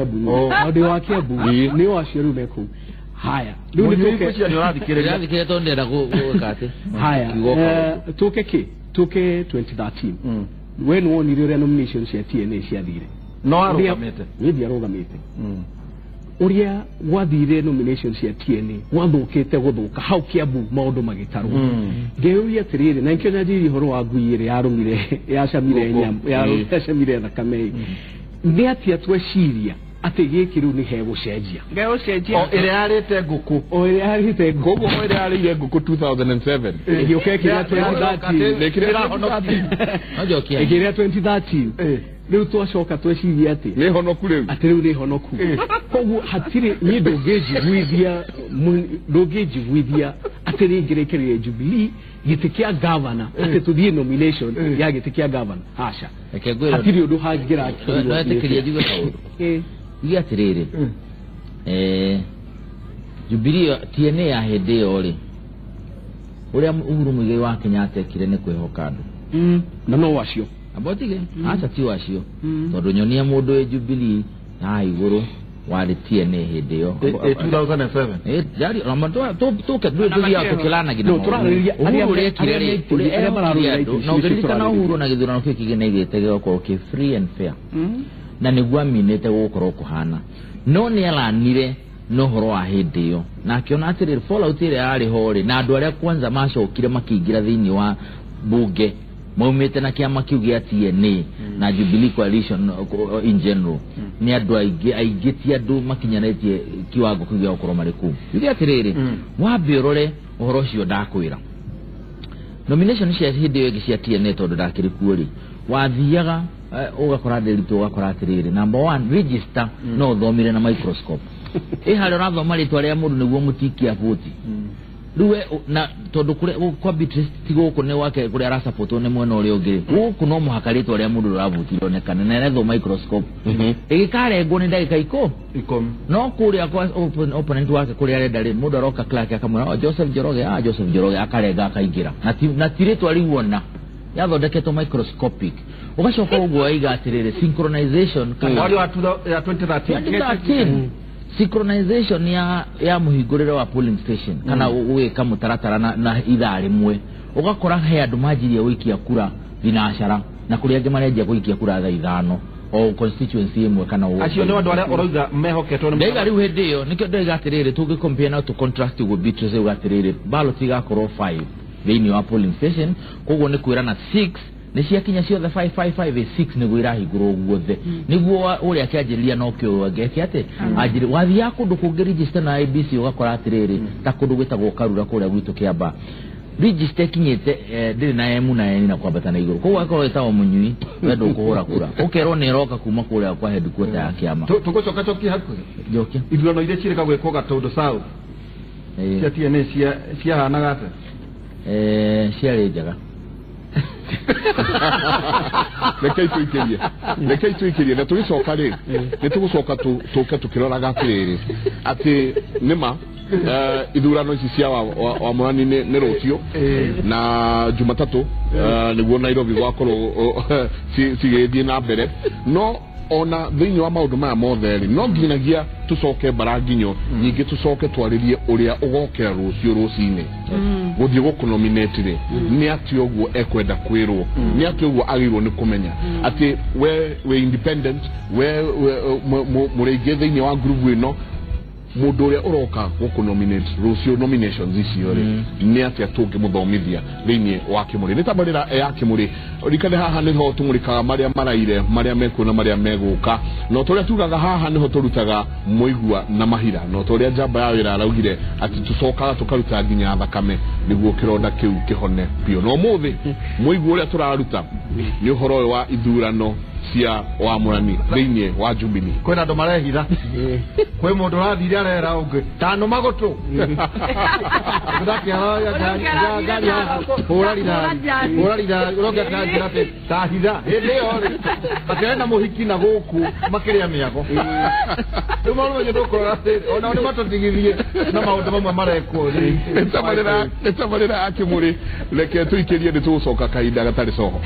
Kiambu no ndi wa Kiambu ni o acio riu meku haya riu ni tuke cio ni urathikiriria urathikiriria tondu ndenda gwika ati haya tuke ki tuke 2013 we ni wonire uria nomination cia TNA ciathire no arugamite ni ndiarugamite uria gwathire nomination cia TNA gwathukite guthuka hau Kiambu maundu magitarwo ngeuria atiriri na nkio nyanjirie horo wa ngui iri yarumire yacamire nyama yacamire thakame ni atia tweciria ati giki riu ni hegucenjia ngegucenjia o ire yarite nguku o ire yarite nguku o ire yarire nguku 2007 igioka kiria 2013 no ikiria 2013 riu twacoka tweciria ati ni honoku riu ati riu ni honoku koguo hatiri ni ndungijiguithia ndungijiguithia ati ringirekererie Jubilee giti kia governor ati tuthie nomination ya giti kia governor aca hatiri undu hangira no etikirie njuge kaundu uge atiriri Jubilee TNA ya hindi iyo ri uria Uhuru Muigai wa Kenyatta ekire ni kwihoka andu na no wacio abotige acha ti wacio tondu nyonia mundu wi Jubilee na iguru wari TNA hindi iyo 2007 jari tuke tuthiaga tukilana nginya no turarĩrĩria Uhuru ekire ri aria mararũĩrĩra na ũngĩririkana Uhuru na gĩthurano kĩu kĩngĩ nĩaigĩte gĩgakorwo kĩ free and fair na nĩguo aminĩte gũgũkorwo kũhana no nĩ aranire na ũhoro wa hĩndĩ ĩyo na akĩona atĩrĩrĩ fallout ĩrĩa yarĩ ho rĩ na andũ arĩa kwanza macokire makĩingĩra thĩinĩ wa bunge maumĩte na kĩama kĩu gĩa TNA na Jubilee Coalition in general nĩ andũ aingĩ aingĩ ti andũ makinyanĩtie kiwango kĩu gĩa gũkorwo marĩ kũu yuge atĩrĩrĩ wambe ũrore ũhoro ũcio ndakwĩra nomination cia hĩndĩ ĩyo ĩngĩ cia TNA tondũ ndakĩrĩ kuo rĩ wathiaga ũgakora ndĩritũ ũgakora atĩrĩrĩ number one register no ũthomire na microscope ĩ harĩa ũrathoma rĩtwa rĩa mũndũ nĩguo mũtikia voti rĩu na tondu kure kwa Beatrice ti gũkũ nĩ wake kũrĩa arasapotwo nĩ mwena ũrĩa ũngĩ gũkũ no mũhaka rĩtwa rĩa mũndũ ũravuti rĩonekane na erethwo microscope ĩgĩkarengwo nĩ ndagĩka ikũmi no kũrĩa kwa opponent wake kũrĩa arenda rĩ mũndũ aroka clerk akamwĩra oh, Joseph Njoroge ah Joseph Njoroge akarenga akaingĩra na ti rĩtwa rĩu ona yathondeketwo microscopic ugacoka ũguo waiga atĩrĩrĩ synchronization kana wa 2013 synchronization ya muhingurire wa polling station kana ugika mutaratara na ithaa rimwe ugakora he andu manjirie guikia kura thinacara na kuri angi marenjia guikia kura thaa ithano o constituency imwe kana uguo acio ni andu aria urauga mehoketwo ni ndaiga riu hindi iyo nikio ndaiga atiriri tungi compare na tu contrast uguo Beatrice uga atiriri ballot igakorwo 5 thiini wa polling station koguo ni kwirana 6 nĩ ciakinya ciothe 555 6 nĩguo irahingũrwo guothe nĩguo ũrĩa akĩanjĩrĩria no kĩo angĩke atĩ anjĩrĩ wathiaga kũndũ kũngĩ register na IBC ũgakora atĩrĩrĩ ta kũndũ gwĩtagwo Karura kũrĩa gwitũ Kĩambaa register ĩkinyĩte ndĩrĩ na M na N na kwambata na igũrũ koguo akorwo ĩtagwo mũnyui we ndũkũhũra kura ũkerwo nĩ ĩroka kuma kũrĩa kwa headquarter ya kĩama tũgũcoka cokia hakuhĩ njokia ithurano iria cirĩka gwĩkwo Gatũndũ South cia TNA ciahanaga atĩa ciarĩ njega Rekei tuikirie na tugicoka ri ni tugucoka tuke tukiroraga atiriri ati nima ithurano ici cia wa murani ni rucio na Jumatatu niguo Nairobi gwakorwo cigithie na mbere no ona thiini wa maundu maya mothe ri no nginyagia tucoke baranginyo nyingi tucoke twaririe uria ugokera rucio rucini guthie gukunominate ri ni ati uguo ekwenda kwirwo ni ati uguo agirwo ni kumenya ati we independent we muringi thiini wa group ino mundu uria uroka gukunominate rucio nominations icio ri ni atia tungimuthomithia thiini wa Kimuri ni tabarira ya Kimuri rikane haha niho tumurikaga maria maraire maria mekuo na maria meguka no turia tugaga haha niho turutaga muigua na mahira no turia njamba ya wira araugire ati tucokaga tukaruta nginya thakame niguo kironda kiu kihone biũ no muthi muigua uria turaruta ni uhoro uyu wa ithurano cia wa murani thiini wa Jubilee kwina andu marehitha kwi mundu urathire arera ungi tano magutu hura rithathi uroka kanjira ati tahitha hindi iyo ri ati ena muhiki na guku makiria miago riu maundu macio ndukurora ati onao ni matutigithie na maundu mamwe marekwo nĩ tabarĩra ya Kimuri reke tuikĩrie nĩ tũgũcoka kahinda gatarĩ coho.